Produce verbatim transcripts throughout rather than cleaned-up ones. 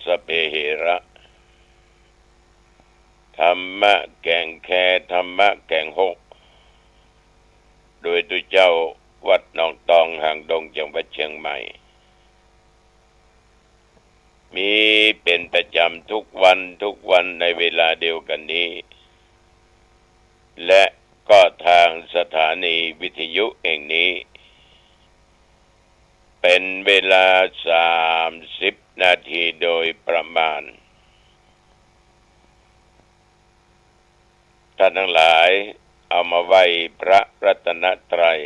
สะเปเหระ ธรรมะแก่งแค ธรรมะแก่งหก โดยตุ๊เจ้าวัดหนองตอง หางดง จังหวัดเชียงใหม่ มีเป๋นประจ๋ำทุกวัน ทุกวันในเวลาเดียวกั๋นนี้ และก็ทางสถานีวิทยุแห่งนี้ เป๋นเวลาสามสิบนาทีโดยประมาณ ท่านตังหลายเอามาไหว้พระรัตนตรัย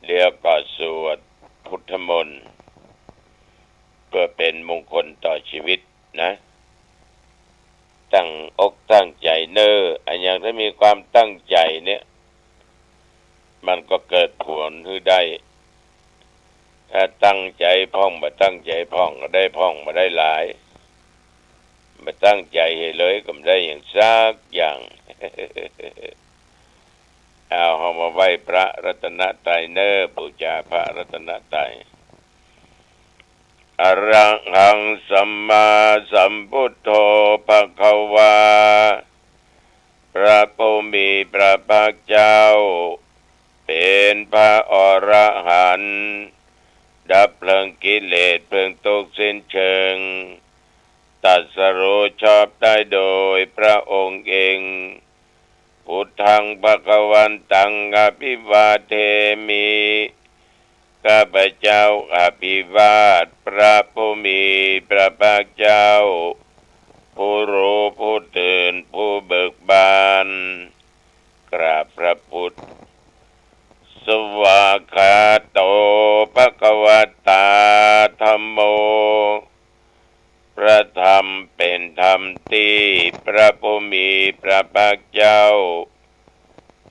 แล้วก็สวดพุทธมนต์ เพื่อเป๋นมงคลต่อชีวิตนะ ตั้งอกตั้งใจ๋เน่อ อะหยังตี้มีความตั้งใจ๋เนี่ย มันก็เกิดผลหื้อได้ ถ้าตั้งใจ๋พ่อง บ่ตั้งใจ๋พ่องก็ได้พ่องบ่ได้หลาย บ่ตั้งใจ๋หื้อเลยก็บ่ได้หยังสักอย่าง เอา เฮามาไหว้พระรัตนตรัยเน่อ บูชาพระรัตนตรัย อะระหังสัมมาสัมพุทโธ ภะคะวา พระผู้มีพระภาคเจ้า เป๋นพระอรหันต์ ดับเพลิงกิเลส เพลิงตุ๊กข์สิ้นเชิง ตรัสรู้ชอบได้โดยพระองค์เอง พุทธัง ภะคะวันตัง อะภิวาเทมิ ข้าพเจ้าอภิวาทพระผู้มีพระภาคเจ้า ผู้รู้ผู้ตื่นผู้เบิกบาน กราบพระพุทธ สวากขาโต ภะคะวะตา ธัมโม พระธรรมเป๋นธรรมตี้พระผู้มีพระภาคเจ้า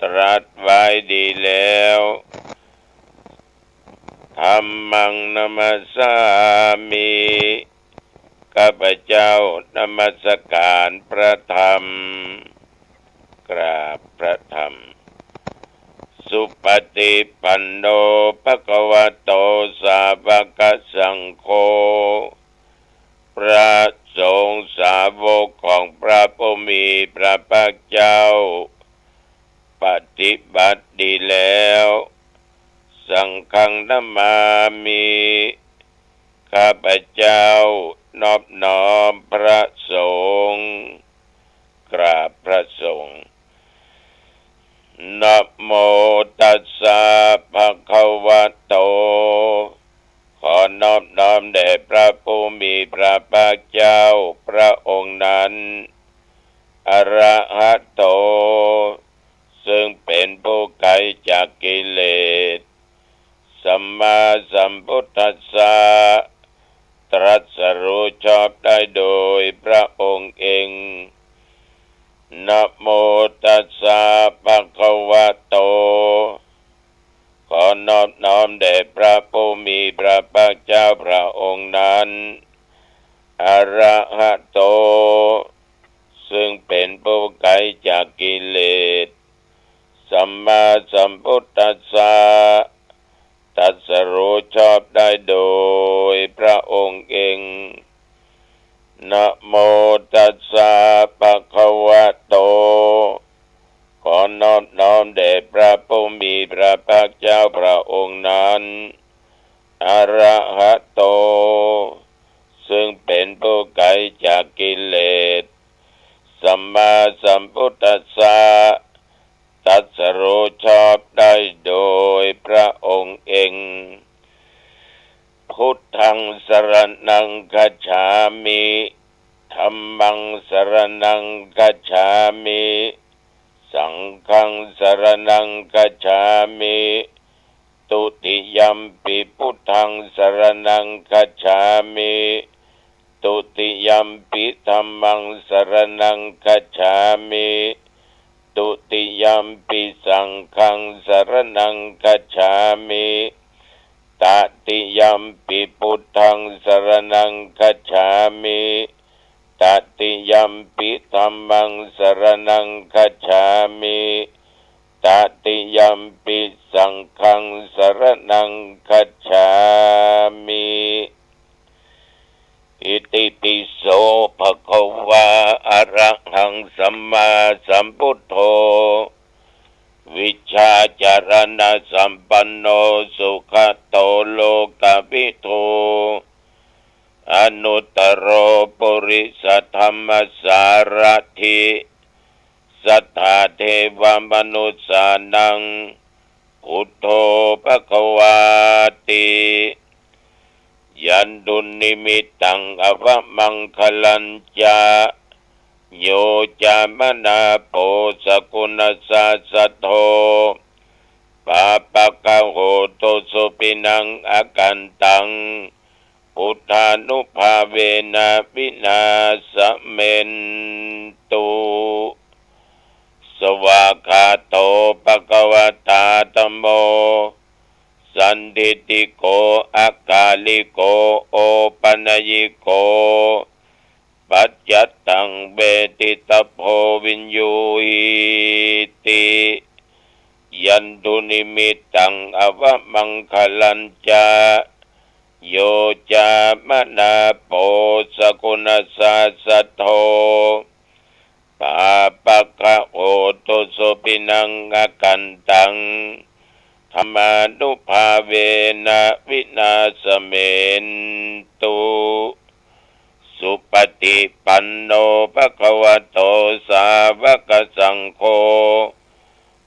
ตรัสไว้ดีแล้ว ธัมมังนะมัสสามิ ข้าพเจ้านมัสการพระธรรม กราบพระธรรม สุปฏิปันโน ภะคะวะโต สาวกสังโฆ พระสงฆ์สาวกของพระผู้มีพระภาคเจ้า ปฏิบัติดีแล้ว สังฆังนะมามิ ข้าพเจ้านอบน้อมพระสงฆ์ กราบพระสงฆ์ นะโมตัสสะ ภะคะวะโต ขอนอบน้อมแด่พระผู้มีพระภาคเจ้าพระองค์นั้น อะระหะโต ซึ่งเป๋นผู้ไกลจากกิเลส สัมมาสัมพุทธัสสะ ตรัสรู้ชอบได้โดยพระองค์เอง นะโมตัสสะ ภะคะวะโต ขอนอบน้อมแด่พระผู้มีพระภาคเจ้าพระองค์นั้น อะระหะโต ซึ่งเป๋นผู้ไกลจากกิเลส สัมมาสัมพุทธัสสะ ตรัสรู้ชอบได้โดยพระองค์เอง นะโมตัสสะ ภะคะวะโต ขอนอบน้อมแด่พระผู้มีพระภาคเจ้าพระองค์นั้น อะระหะโต ซึ่งเป๋นผู้ไกลจากกิเลส สัมมาสัมพุทธัสสะ ตรัสรู้ชอบได้โดยพระองค์เอง พุทธังสรณังคัจฉามิ ธัมมังสรณังคัจฉามิ สังฆังสรณังคัจฉามิ ตุติยัมปิพุทธังสรณังคัจฉามิ ตุติยัมปิธัมมังสรณังคัจฉามิ ตุติยัมปิสังฆังสรณังคัจฉามิ ตติยัมปิพุทธังสรณังคัจฉามิ ตติยัมปิธัมมังสรณังคัจฉามิ ตติยัมปิสังฆังสรณังคัจฉามิ Iti pi so bhagavā arahaṃ sammāsambuddho vijjācaraṇasampanno sugato lokavidū anuttaro purisadammasārathi satthā devamanussānaṃ buddho bhagavāti. Yandunnimittaṃ avamaṅgalañca yo cāmanāpo sakuṇassa saddo pāpaggaho dussupinaṃ akantaṃ buddhānubhāvena vināsamentu. Svākkhāto bhagavatā dhammo sandiṭṭhiko akāliko opanayiko paccattaṃ veditabbo viññūhīti. Yandunnimittaṃ avamaṅgalañca yo cāmanāpo sakuṇassa saddo pāpaggaho dussupinaṃ akantaṃ dhammānubhāvena vināsamentu. Supaṭipanno bhagavato sāvakasaṅgho,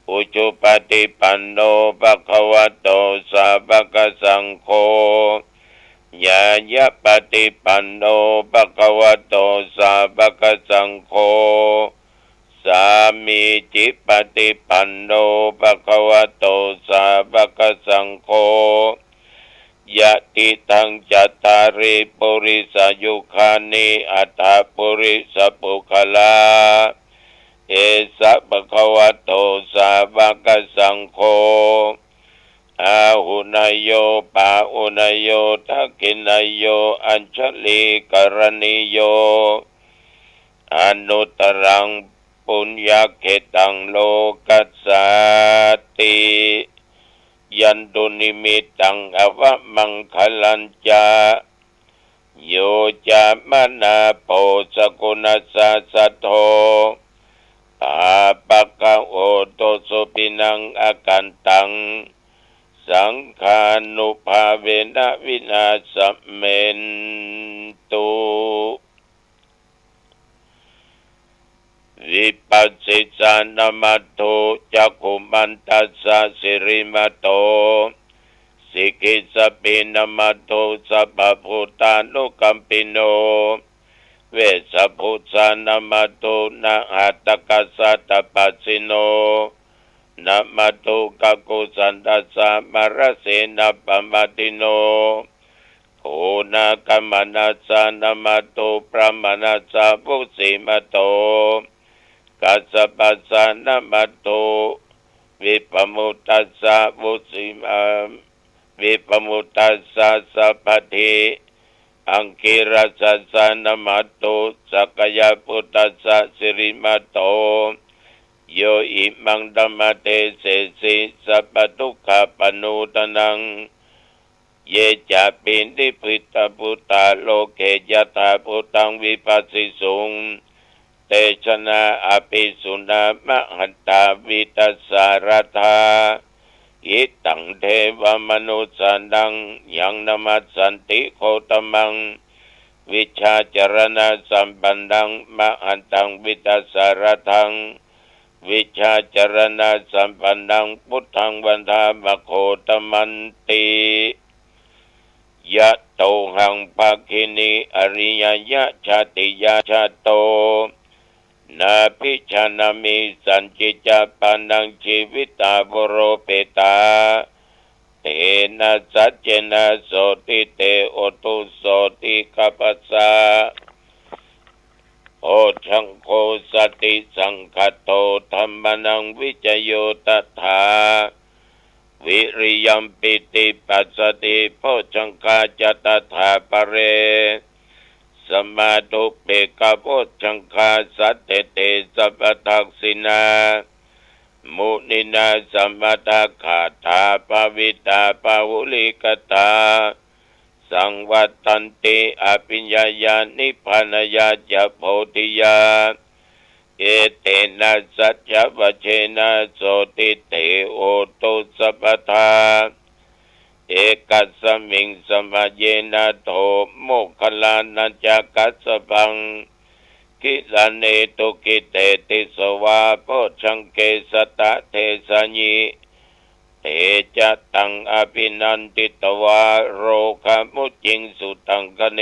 ujupaṭipanno bhagavato sāvakasaṅgho, ñāyapaṭipanno bhagavato sāvakasaṅgho, sāmīcipaṭipanno bhagavato sāvakasaṅgho, yadidaṃ cattāri purisayugāni aṭṭha purisapuggalā, esa bhagavato sāvakasaṅgho, āhuneyyo pāhuneyyo dakkhiṇeyyo añjalikaraṇīyo anuttaraṃ puññakkhettaṃ lokassāti. Yandunnimittaṃ avamaṅgalañca yo cāmanāpo sakuṇassa saddo pāpaggaho dussupinaṃ akantaṃ saṅghānubhāvena vināsamentu. Vipassissa namatthu cakkhumantassa sirīmato, sikhissapi namatthu sabbabhūtānukampino, vessabhussa namatthu nhātakassa tapassino, namatthu kakusandhassa mārasenappamaddino, goṇāgamanassa namatthu brāhmaṇassa vusīmato, kassapassa namatthu vippamuttassa vusīma- vippamuttassa sabbadhi, aṅgīrasassa namatthu sakyaputtassa sirīmato, yo imaṃ dhammaṃ desesi sabbadukkhāpanūdanaṃ. Ye cāpi nibbindabhūtā loke yathābhūtaṃ vipassisuṃ, te janā apisuṇā mahantā vītasāradā, hitaṃ devamanussānaṃ yaṃ namassanti gotamaṃ, vijjācaraṇasampannaṃ mahantaṃ vītasāradaṃ, vijjācaraṇasampannaṃ buddhaṃ vandāma gotamanti. Yatohaṃ bhagini ariyāya jātiyā jāto, nābhijānāmi sañcicca pāṇaṃ jīvitā voropetā, tena saccena sotthi te hotu sotthigabbhassa. Bojjhaṅgo satisaṅkhāto dhammānaṃ vicayo tathā, viriyampīti passaddhi bojjhaṅgā ca tathāpare, samādhupekkhabojjhaṅgā sattete sabbadassinā, muninā sammadakkhātā bhāvitā bahulīkatā, สังวัตตันติ อภิญญายา นิพพานายา จะ โพธิยา เอเตนะ สัจจวจเจนะ โสตติเต โหตุ สัพพทา เอกัสมิง สมัยเยนะ โถ โมคคัลลานะจะ กัสสปัง กิลาเนตุ กิเตติสวา โพชฌังเก สัตตะเทสายิ เตจะตัง อภินันทิตวา โรคา มุจจิงสุตังคะเน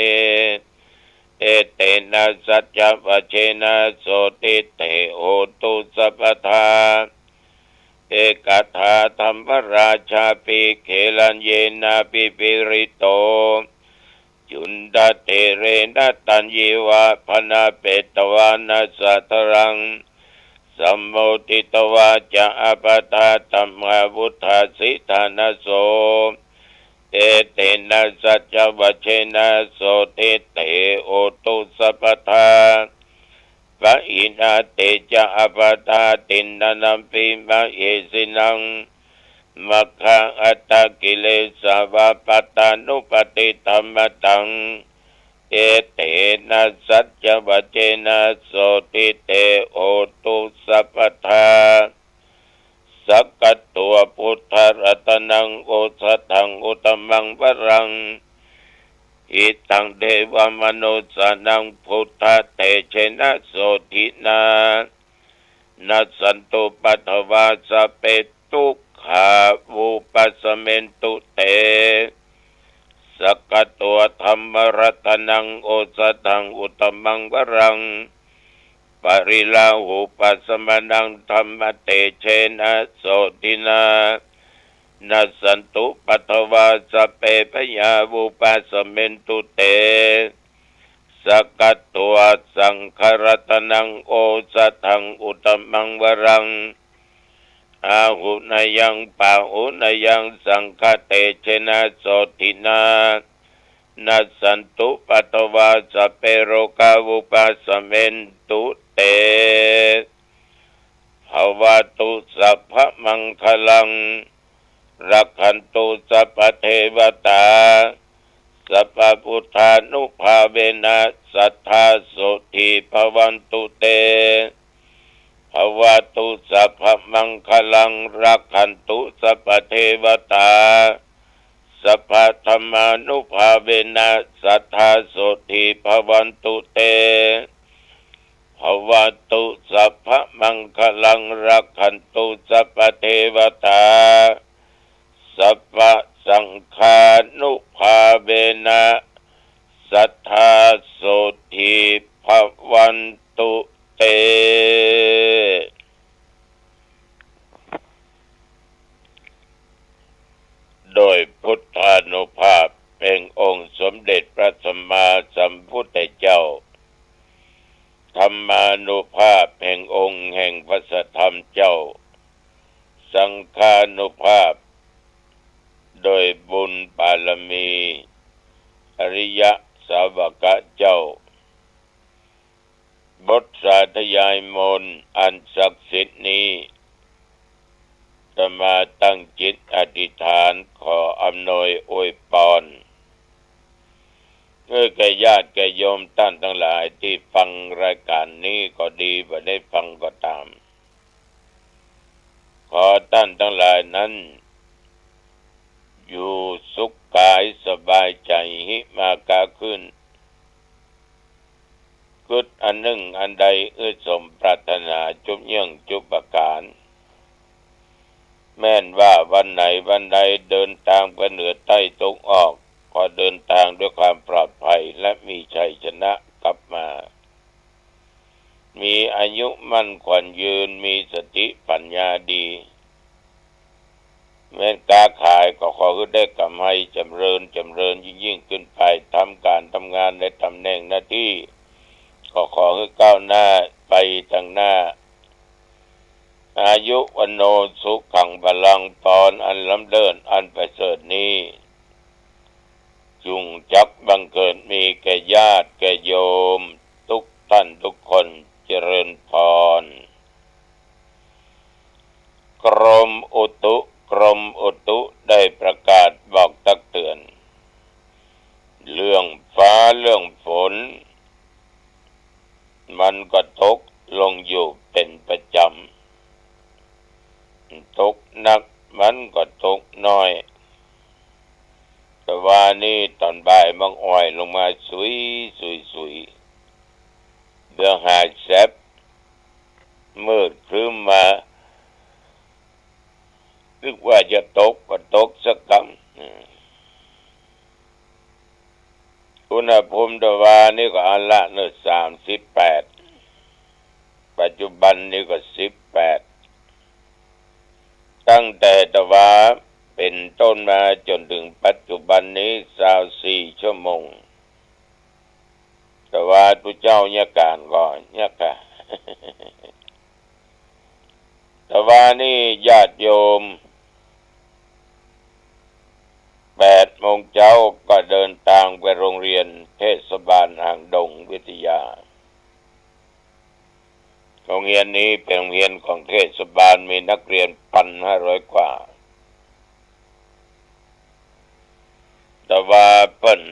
เอเตนะ สัจจวจเจนะ โสตติเต โหตุ สัพพทา เอกถา ธัมมราชาปิ เขลัญเยนะ ปิปริโต จุนทะเถเรนะ ตัญญิวา พนะเปตวานะ สาทะรัง สัมโมทิตวา จะ อัปปะทา ธัมมา วุฏฐาสิทานะโส เอเตนะ สัจจวจเจนะ โสตติเต โหตุ สัพพทา ปะหินา เตจะ อัปปะทา ติณณะนัมปิ มะเหสินัง มัคคะอัตถะกิเลสาวา ปัตตานุปัตติธัมมะตัง เอเตนะ สัจจวจเจนะ โสตติเต โหตุ สัพพทา สักกัตถัว พุทธะรัตนัง โอสถัง อุตตมังวรัง หิตัง เทวะมนุสสานัง พุทธะเตเจนะ โสตตินา นัสสันตุ ปัททวา สัพเพ ทุกขา วุปัสสเมนตุ เต สักกัตถัว ธัมมะรัตนัง โอสถัง อุตตมังวรัง ปริลาหุปัสสมะนัง ธัมมะเตเจนะ โสตตินา นัสสันตุ ปัททวา สัพเพ พยา วุปัสสเมนตุ เต สักกัตถัว สังฆะรัตนัง โอสถัง อุตตมังวรัง อาหุเนยัง ปาหุเนยัง สังฆะเตเจนะ โสตตินา นัสสันตุ ปัททวา สัพเพ โรคา วุปัสสเมนตุ เต ภะวะตุ สัพพะมังคะลัง รักขันตุ สัพพะเทวะตา สัพพะพุทธานุภาเวนะ สัตถา โสตติภะวันตุ เต ภะวะตุ สัพพะมังคะลัง รักขันตุ สัพพะเทวะตา สัพพะธัมมานุภาเวนะ สัตถา โสตติภะวันตุ เต ภะวะตุ สัพพะมังคะลัง รักขันตุ สัพพะเทวะตา สัพพะสังฆานุภาเวนะ สัตถา โสตติภะวันตุ เต โดยพุทธานุภาพแห่งองค์สมเด็จพระสัมมาสัมพุทธเจ้า ธัมมานุภาพแห่งองค์แห่งพระสัทธรรมเจ้า สังฆานุภาพ โดยบุญบารมี อริยสาวกะเจ้า บทสาธยายมนต์อันศักดิ์สิทธิ์นี้ อาตมาตั้งจิตอธิษฐานขออำนวยอวยพร เออ แก่ญาติแก่โยมต้านตังหลายตี้ฟังรายก๋านนี้ก็ดี บ่ได้ฟังก็ต๋าม ขอต้านตังหลายนั้น อยู่สุขก๋ายสบายใจ๋ หิมาก๊าขึ้น กึ๊ดอันนึ่งอันใด อื้อสมปรารถนาจุ๊บเยื่องจุ๊บประก๋าน แม่นว่าวันไหนวันใดเดินตางไปเหนือใต้ตะวันออก ก็เดินตางด้วยความปลอดภัยและมีชัยชนะกลับมา มีอายุมั่นขวัญยืน มีสติปัญญาดี แม่นก๊าขายก็ขอหื้อได้ก๋ำไรจ๋ำเริญจ๋ำเริญยิ่งๆ ขึ้นไป ทำก๋านทำงานในต๋ำแหน่งหน้าตี้ ก็ขอหื้อก้าวหน้าไปตางหน้า อายุ วัณโณ สุขัง พลัง พรอันล้ำเลิศอันประเสริฐนี้ จุ่งจักบังเกิดมีแก่ญาติแก่โยมทุกต้านทุกคน เจริญพร กรมอุตุ กรมอุตุได้ประกาศบอกตักเตือน เรื่องฝน มันก็ตกลงอยู่เป๋นประจ๋ำ ตกนักมันก็ตกน้อย แต่วานี้ต๋อนบ่ายมันอ่อยลงมาสุย สุย สุย เดือหายแสบ มืดครึ้มมา นึกว่าจะตกก็ตกสักกำ อืม อุณหภูมิตะวานี้ก็เอาละเนาะ สามสิบแปด ปัจจุบันนี้ก็สิบแปด ตั้งแต่ตะวาเป๋นต้นมาจ๋นเถิงปัจจุบันนี้ ซาวสี่ชั่วโมง ตะวาตุ๊เจ้าเยียะก๋านก่อเยียะก่า ตะวานี้ญาติโยม แปดโมงเจ๊าก็เดินตางไปโรงเรียนเทศบาลอ่างดงวิทยา โรงเรียนนี้เป๋นโรงเรียนของเทศบาล มีนักเรียนปันห้าร้อยกว่า แต่ว่าเปิ้น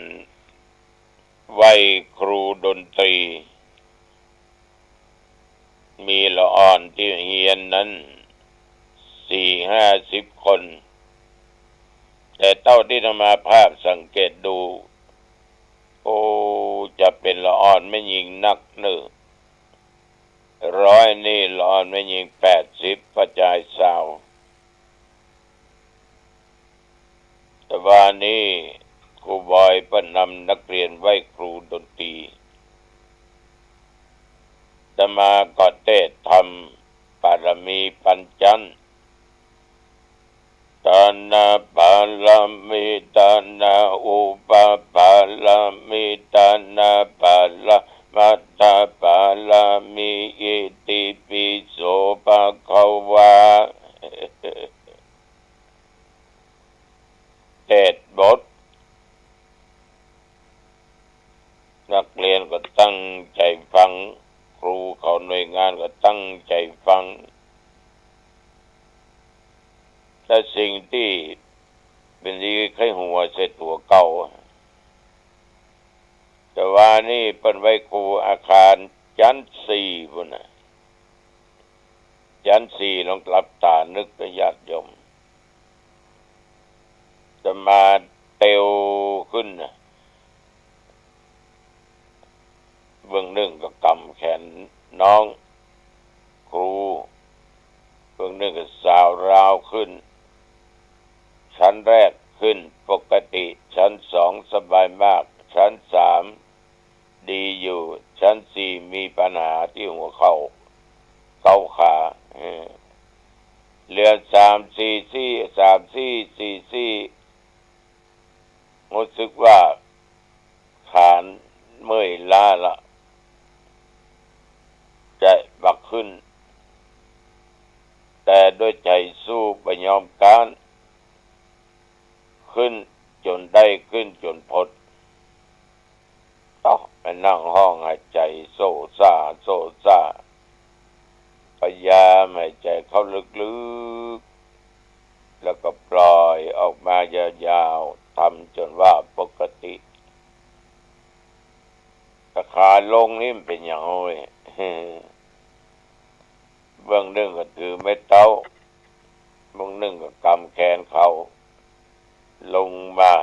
ไหว้ครูดนตรี มีละอ่อนตี้เฮียนนั้นสี่ห้าสิบคน แต่เต้าตี้อาตมาภาพสังเกตดู โอ้ จะเป๋นละอ่อนแม่ญิงนักเนาะ ร้อยนี่ละอ่อนแม่ญิงแปดสิบ ป้อจายซาว ตะวานี้ครูบอยเปิ้นนำนักเรียนไหว้ครูดนตรี อาตมาก็เตศน์ทำปารมีปัญจันทร์ ทานปารมี ทานอุปปารมี ทานปรมัตถปารมี อิติปิโสภะคะวา เตศน์บท นักเรียนก็ตั้งใจ๋ฟัง ครูเขาหน่วยงานก็ตั้งใจ๋ฟัง แต่สิ่งตี้เป๋นดีใค่หัวใส่ตั๋วเก่า ตะวานี้เปิ้นไหว้ครูอาคารจั๊นสี่ปู้นน่ะ จั๊นสี่ ลองหลับต๋านึกเต๊อะญาติโยม อาตมาเตียวขึ้นน่ะ เบื้องนึ่งก็ก๋ำแขนน้องครู เบื้องนึ่งก็สาวราวขึ้น ชั้นแรกขึ้นปกติ ชั้นสองสบายมาก ชั้นสาม ดีอยู่ ชั้นสี่มีปัญหาตี้หัวเข่า เกาขา เออ เหลือสามสี่ซี่ สามซี่ สี่ซี่ ฮู้สึกว่าขานเมื่อยล้าละ จะบ่ขึ้น แต่ด้วยใจ๋สู้บ่ยอมก๊าน ขึ้นจ๋นได้ ขึ้นจ๋นพ้น ต้องไปนั่งห้องหายใจ๋โซ่ซ่า โซ่ซ่า พยายามหายใจ๋เข้าลึกๆ แล้วก็ปล่อยออกมายาวๆ ทำจ๋นว่าปกติ แต่ขาลงนี่มันเป๋นหยังเว้ย เบื้องนึ่งก็ถือไม้เต๊า เบื้องนึ่งก็ก๋ำแขนเขาลงมา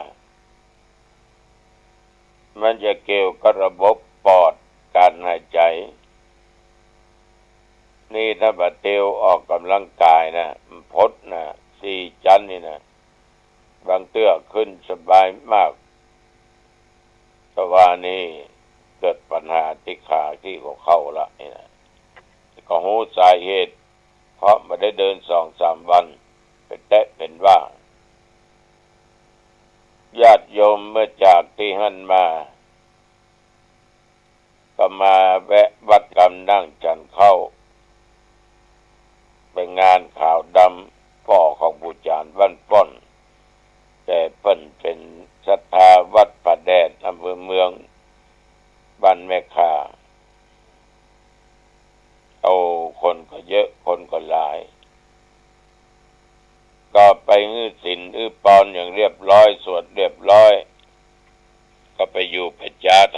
มันจะเกี่ยวกับระบบปอด ก๋านหายใจ๋ นี่ถ้าบ่าเตียวออกก๋ำลังกายนะ มันพดนะ สี่จั๊นนี่นะ บางเตื้อขึ้นสบายมาก แต่ว่านี่เกิดปัญหาตี้ขาตี้หัวเข่าละนี่นะ ก็ฮู้สาเหตุ เพราะบ่ได้เดินสองสามวัน ไปแต๊เป๋นว่า ญาติโยมเมื่อจากตี้หั้นมา ก็มาแวะวัดกำนั่งฉันข้าว ไปงานขาวดำ ป้อของปู่จ๋ารย์บ้านป้อน แต่เปิ้นเป๋นศรัทธาวัดผาแดด อำเภอเมือง บ้านแม่ข่า โอ้ คนก็เยอะ คนก็หลาย ก็ไปหื้อศีลหื้อปอนอย่างเรียบร้อย สวดเรียบร้อย ก็ไปอยู่ประจาด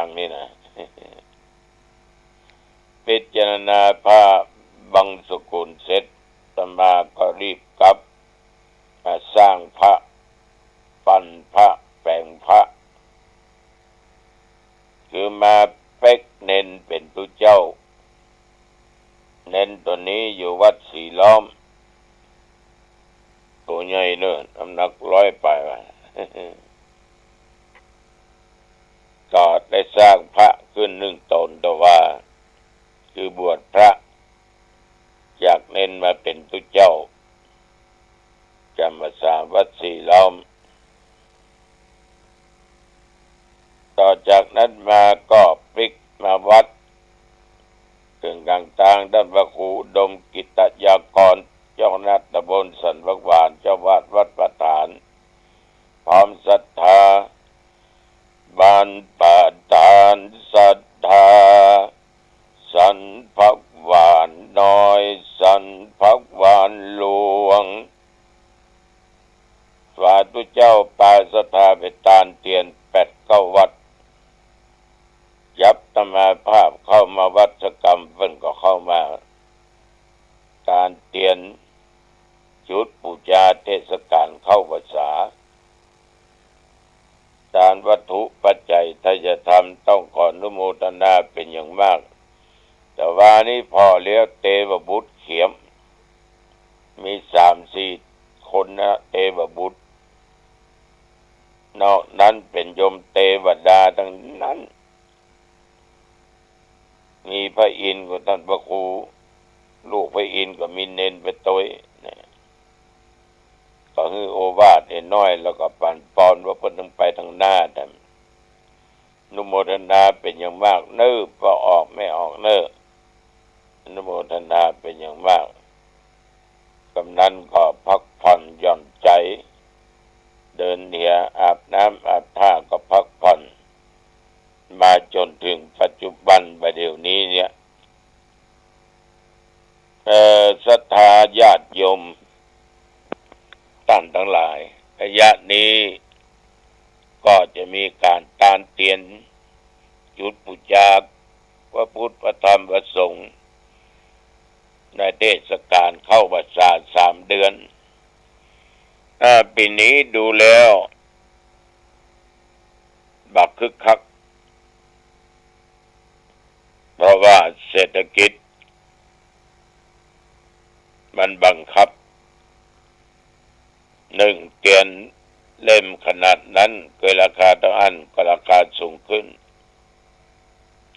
อย่างนี้นะ พิจารณาพระบังสุกุลเสร็จ อาตมาก็รีบกลับมาสร้างพระ ปั้นพระ แป๋งพระ คือมาเป๊กเณรเป๋นตุ๊เจ้า เณรตั๋วนี้อยู่วัดสีล้อม ตั๋วใหญ่เน่อ น้ำหนักร้อยป๋ายว่า ก็ได้สร้างพระขึ้นนึ่งต๋น แต่ว่า คือบวชพระ จากเณรมาเป๋นตุ๊เจ้า จำพรรษาวัดสีล้อม ต่อจากนั้นมาก็ปิ๊กมาวัด เถิงก๋างตาง ต้านพระครูอุดมกิตยากร เจ้าคณะตำบลสันผักหวาน เจ้าอาวาสวัดประถาน พร้อมศรัทธา บ้านประถานศรัทธา สันผักหวานน้อย สันผักหวานหลวง สาธุเจ้า ปาศรัทธาไปตานเตียนแปดเก้าวัด จับอาตมาภาพเข้ามาวัดสักกำ เปิ้นก็เข้ามา ตานเตียน จุดปู๋จาเทศกาลเข้าพรรษา ตานวัตถุปัจจัยไทยธรรม ต้องขออนุโมทนาเป๋นอย่างมาก แต่ว่านี้ผ่อแล้วเตวบุตรเขียม มีสามสี่คนนะ เตวบุตร นอกนั้นเป๋นโยมเตวดาตังนั้น มีพระอินทร์ก็ต้านพระครู ลูกพระอินทร์ก็มีเณรไปตวยนะ ก็หื้อโอวาทเล็กน้อย แล้วก็ปั๋นปอนว่าเปิ้นต้องไปตางหน้า แต่อนุโมทนาเป๋นอย่างมากเน่อ บ่ออกแม่ออกเน่อ อนุโมทนาเป๋นอย่างมาก กำนันก็พักผ่อนหย่อนใจ๋ เดินเหีย อาบน้ำอาบท่าก็พักผ่อน มาจ๋นเถิงปัจจุบันบ่าเดี่ยวนี้เนี่ย เอ่อ ศรัทธาญาติโยมต้านตังหลาย ระยะนี้ก็จะมีก๋านตานเตียน จุดปู๋จาพระพุทธ พระธรรม พระสงฆ์ ในเทศกาลเข้าพรรษาสามเดือน อ่า ปี๋นี้ดูแล้วบ่คึกคัก เพราะว่าเศรษฐกิจมันบังคับ นึ่ง เตียนเล่มขนาดนั้น เกยราคาเต้าอั้นก็ราคาสูงขึ้น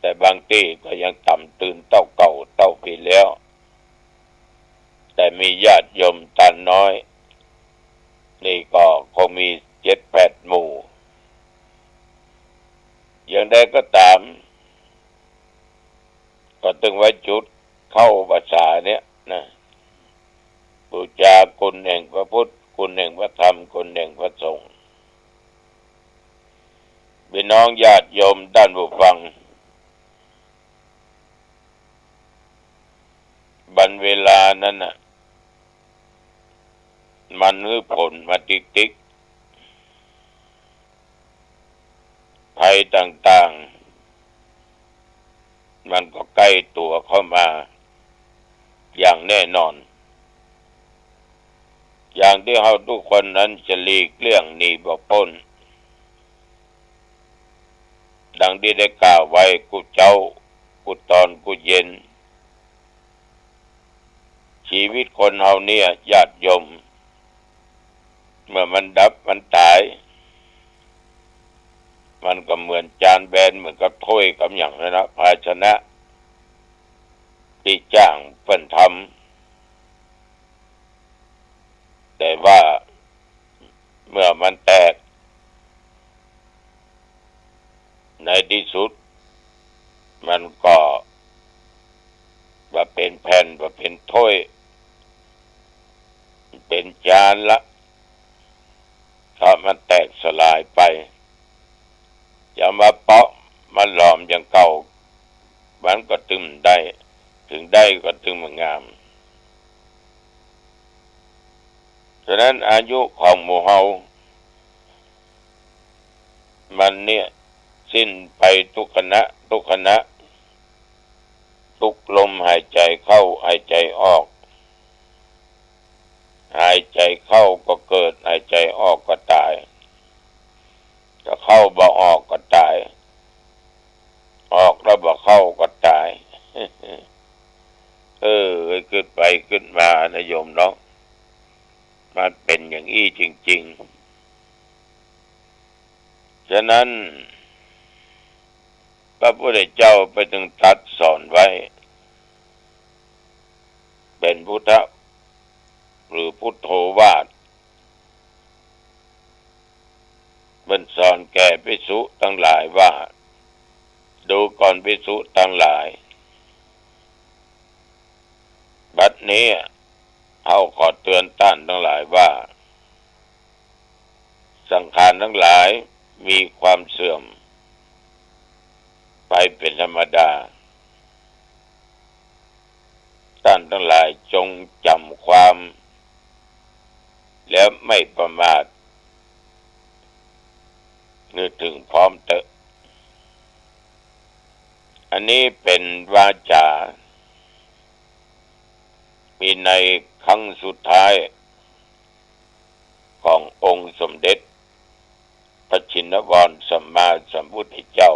แต่บางตี้ก็ยังต่ำตื้นเต้าเก่าเต้าปี๋แล้ว แต่มีญาติโยมตานน้อย นี่ก็คงมีเจ็ดแปดหมู่ อย่างใดก็ต๋าม ก็ตึงว่าจุดเข้าพรรษาเนี่ยนะ ปู๋จาคุณแห่งพระพุทธ คุณแห่งพระธรรม คุณแห่งพระสงฆ์ ปี้น้องญาติโยมต้านผู้ฟัง บันเวลานั้นน่ะ มันหื้อผลมาติ๊กๆ ภัยต่างๆ มันก็ใก้ตั๋วเข้ามาอย่างแน่นอน อย่างตี้เฮาทุกคนนั้นจะหลีกเลี่ยงหนีบ่ป๊น ดังตี้ได้กล่าวไว้กู้เจ๊า กู้ตอน กู้เย็น ชีวิตคนเฮาเนี่ย ญาติโยม เมื่อมันดับมันต๋าย มันก็เหมือนจานแบน เหมือนกับถ้วยกำหยังนั้นนะ ภาชนะตี้จ้างเปิ้นทำ แต่ว่าเมื่อมันแตก ในตี้สุด มันก็บ่เป๋นแผ่น บ่เป๋นถ้วย เป๋นจานละ ถ้ามันแตกสลายไป จะมาเปาะมาหลอมอย่างเก่า มันก็ตึงได้ เถิงได้ก็ตึงบ่งาม ฉะนั้นอายุของหมู่เฮา มันเนี่ย ส ดิ้นไปทุกขณะ ทุกขณะ ทุกลมหายใจ๋เข้าหายใจ๋ออก หายใจ๋เข้าก็เกิด หายใจ๋ออกก็ต๋าย ถ้าเข้าบ่ออกก็ต๋าย ออกแล้วบ่เข้าก็ต๋าย เออ กึ๊ดไปกึ๊ดมานะโยมเนาะ มันเป๋นอย่างอี้จริงๆ ฉะนั้น พระพุทธเจ้าเปิ้นจึงตรัสสอนไว้ เป๋นพุทธะ หรือพุทโธวาท เปิ้นสอนแก่ภิกษุตังหลายว่า ดูก่อนภิกษุตังหลาย บัดนี้เฮาขอเตือนต้านตังหลายว่า สังขารตังหลายมีความเสื่อมไปเป๋นธรรมดา ต้านตังหลายจงจ๋ำความ แล้วไม่ประมาท นึกถึงพร้อมเต๊อะ อันนี้เป๋นวาจา มีในครั้งสุดท้ายขององค์สมเด็จพระชินวรสัมมาสัมพุทธเจ้า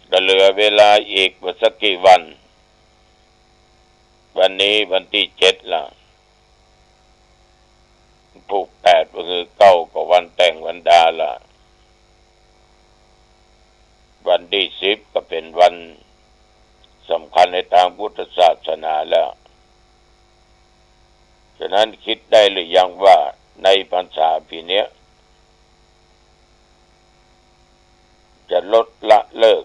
ก็เหลือเวลาอีกบ่สักกี่วัน วันนี้วันตี้เจ็ดละ ผูกแปด บ่หื้อเก้า ก็วันแต่งวันดาละ วันตี้สิบก็เป๋นวันสำคัญในตางพุทธศาสนาแล้ว ฉะนั้นกึ๊ดได้หรือยังว่าในพรรษาปี๋เนี้ย จะลดละเลิก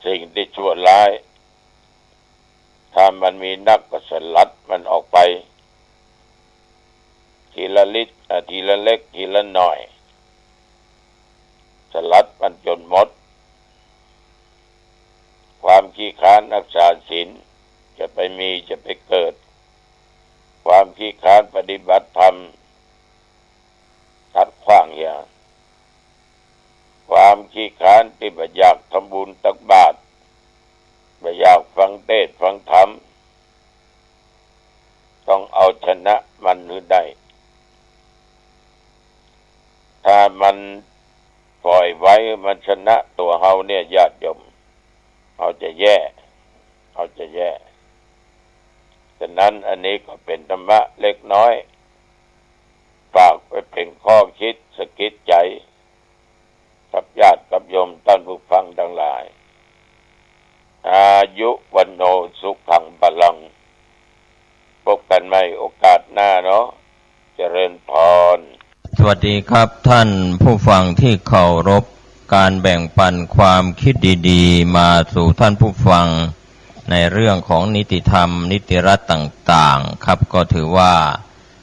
สิ่งตี้ชั่วร้าย ถ้ามันมีนักก็สลัดมันออกไป ทีละนิด อ่ะ ทีละเล็ก ทีละหน่อย สลัดมันจ๋นหมด ความขี้คร้านฮักษาศีล จะไปมี จะไปเกิด ความขี้คร้านปฏิบัติธรรม ตัดขว้างเหีย ความขี้คร้านตี้บ่อยากทำบุญตักบาตร บ่อยากฟังเทศน์ฟังธรรม ต้องเอาชนะมันหื้อได้ ถ้ามันปล่อยไว้มันชนะตั๋วเฮาเนี่ยญาติโยม เฮาจะแย่ เฮาจะแย่ ฉะนั้นอันนี้ก็เป๋นธรรมะเล็กน้อย ฝากไว้เป๋นข้อกึ๊ดสะกิดใจ๋ กับญาติกับโยมต้านผู้ฟังตังหลาย อายุ วัณโณ สุขัง พลัง พบกั๋นใหม่โอกาสหน้าเนาะ เจริญพร สวัสดีครับท่านผู้ฟังที่เคารพ ก๋านแบ่งปันความกึ๊ดดีๆ มาสู่ท่านผู้ฟัง ในเรื่องของนิติธรรม นิติรัตน์ต่างๆ ครับ ก็ถือว่า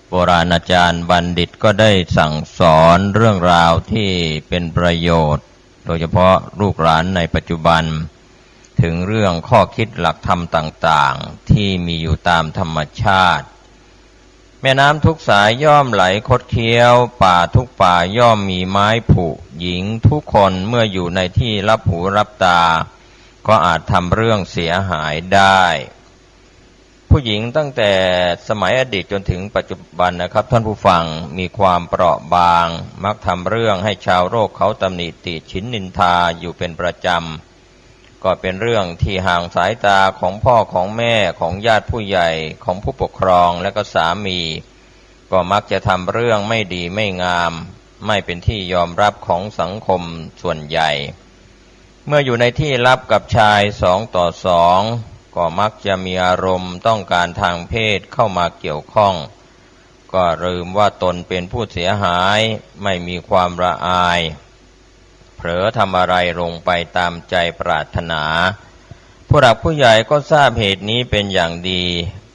โบราณอาจารย์บัณฑิตก็ได้สั่งสอนเรื่องราวตี้เป๋นประโยชน์ โดยเฉพาะลูกหลานในปัจจุบัน เถิงเรื่องข้อกึ๊ดหลักธรรมต่างๆ ตี้มีอยู่ต๋ามธรรมชาติ แม่น้ำทุกสายย่อมไหลคดเคี้ยว ป่าทุกป่าย่อมมีไม้ผุ หญิงทุกคนเมื่ออยู่ในตี้ลับหูลับต๋า ก็อาจทำเรื่องเสียหายได้ ผู้หญิงตั้งแต่สมัยอดีตจ๋นเถิงปัจจุบันนะครับ ท่านผู้ฟัง มีความเปราะบาง มักทำเรื่องให้ชาวโลกเขาตำหนิติฉินนินทาอยู่เป๋นประจ๋ำ ก็เป๋นเรื่องตี้ห่างสายต๋าของพ่อของแม่ ของญาติผู้ใหญ่ ของผู้ปกครอง และก็สามี ก็มักจะทำเรื่องไม่ดีไม่งาม ไม่เป๋นตี้ยอมรับของสังคมส่วนใหญ่ เมื่ออยู่ในตี้ลับกับชายสองต่อสอง ก็มักจะมีอารมณ์ต้องก๋านตางเพศเข้ามาเกี่ยวข้อง ก็ลืมว่าตนเป๋นผู้เสียหาย ไม่มีความละอาย เผลอทำอะไรลงไปต๋ามใจ๋ปรารถนา ผู้หลักผู้ใหญ่ก็ทราบเหตุนี้เป๋นอย่างดี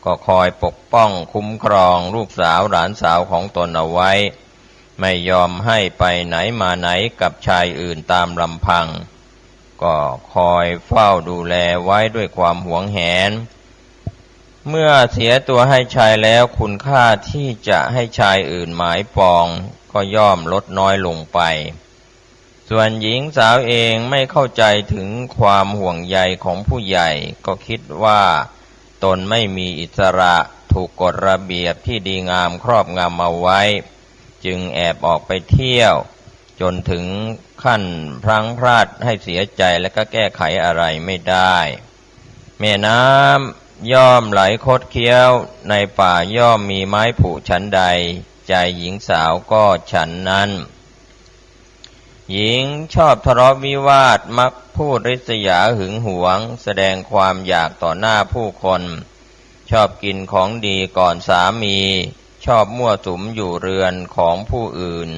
ก็คอยปกป้องคุ้มครองลูกสาวหลานสาวของตนเอาไว้ ไม่ยอมให้ไปไหนมาไหนกับชายอื่นต๋ามลำพัง ก็คอยเฝ้าดูแลไว้ด้วยความหวงแหน เมื่อเสียตัวให้ชายแล้ว คุณค่าที่จะให้ชายอื่นหมายปองก็ย่อมลดน้อยลงไป ส่วนหญิงสาวเองไม่เข้าใจถึงความห่วงใยของผู้ใหญ่ ก็คิดว่าตนไม่มีอิสระ ถูกกฎระเบียบที่ดีงามครอบงำเอาไว้ จึงแอบออกไปเที่ยว จนถึงขั้นพลั้งพลาดให้เสียใจ และก็แก้ไขอะไรไม่ได้ แม่น้ำย่อมไหลคดเคี้ยว ในป่าย่อมมีไม้ผุฉันใด ใจหญิงสาวก็ฉันนั้น หญิงชอบทะเลาะวิวาท มักพูดริษยาหึงหวง แสดงความอยากต่อหน้าผู้คน ชอบกินของดีก่อนสามี ชอบมั่วสุมอยู่เรือนของผู้อื่น